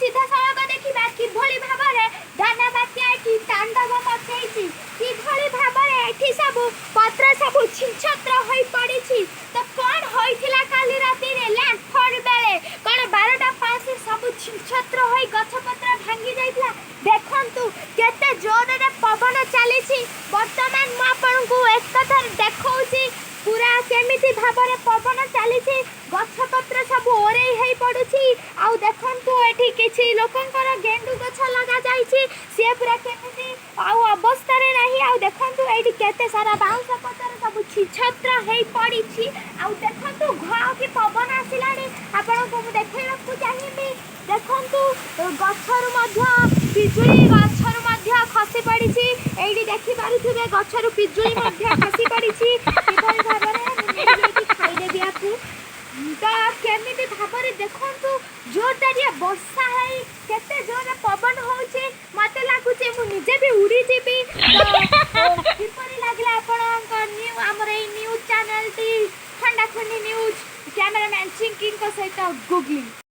ସିଧାସଳଖ ଦେଖିବା କିଭଳି ଭାବରେ ଦାନା ବାତ୍ୟା ଏଠି ତାଣ୍ଡବ ମଚେଇଛି, କିଭଳି ଭାବରେ ଏଠି ସବୁ ପତ୍ର ସବୁ ଛିନଛତ୍ର ହୋଇ ପଡ଼ିଛି। ତ କ'ଣ ହୋଇଥିଲା କାଲି ରାତିରେ ଲ୍ୟାଣ୍ଡଫଲ୍ ବେଳେ? କ'ଣ 12ଟା 5 ସବୁ ଛିନଛତ୍ର ହୋଇ ଗଛପତ୍ର ଭାଙ୍ଗି ଯାଇଥିଲା? ଦେଖନ୍ତୁ କେତେ ଜୋରରେ ପବନ ଚାଲିଛି। ବର୍ତ୍ତମାନ ମୁଁ ଆପଣଙ୍କୁ ଏକଥରେ ଦେଖାଉଛି ପୁରା କେମିତି ଭାବରେ ପବନ ଚାଲିଛି, ଗଛପତ୍ର ସବୁ ଓରେଇ ହେଇ ପଡୁଛି। ଆଉ ଦେଖନ୍ତୁ, ଏଠି କିଛି ଲୋକଙ୍କର ଗେଣ୍ଡୁ ଗଛ ଲଗାଯାଇଛି, ସିଏ ପୁରା କେମିତି ଆଉ ଅବସ୍ଥାରେ ନାହିଁ। ଆଉ ଦେଖନ୍ତୁ, ଏଇଠି କେତେ ସାରା ବାଉଁଶ ପତ୍ର ସବୁ ଛିଛତ୍ର ହେଇ ପଡ଼ିଛି। ଆଉ ଦେଖନ୍ତୁ, ଘ କି ପବନ ଆସିଲାଣି, ଆପଣଙ୍କୁ ମୁଁ ଦେଖେଇବାକୁ ଚାହିଁବି। ଦେଖନ୍ତୁ, ଗଛରୁ ମଧ୍ୟ ପିଜୁଳି ଗଛରୁ ମଧ୍ୟ ଖସି ପଡ଼ିଛି। ଏଇଠି ଦେଖିପାରୁଥିବେ, ଗଛରୁ ପିଜୁଳି ମଧ୍ୟ ଖସି ପଡ଼ିଛି କିଭଳି ଭାବରେ। ମୁଁ ନେଇଯାଇକି ଖାଇଦେବି ୟାକୁ। ତ କେମିତି ଭାବରେ ଦେଖନ୍ତୁ, ଜୋରଦାରିଆ ବର୍ଷା ହେଇ କେତେ ଜୋରରେ ପବନ ହଉଛି। ମତେ ଲାଗୁଛି ମୁଁ ନିଜେ ବି ଉଡ଼ିଯିବି। ତ କିପରି ଲାଗିଲା ଆପଣଙ୍କ ଆମର ଏଇ ନ୍ୟୁଜ୍ ଚ୍ୟାନେଲଟି, ଖଣ୍ଡାଖଣ୍ଡି ନ୍ୟୁଜ୍? କ୍ୟାମେରାମ୍ୟାନ୍ ଚିଙ୍କିଙ୍କ ସହିତ ଗୁଗଲି।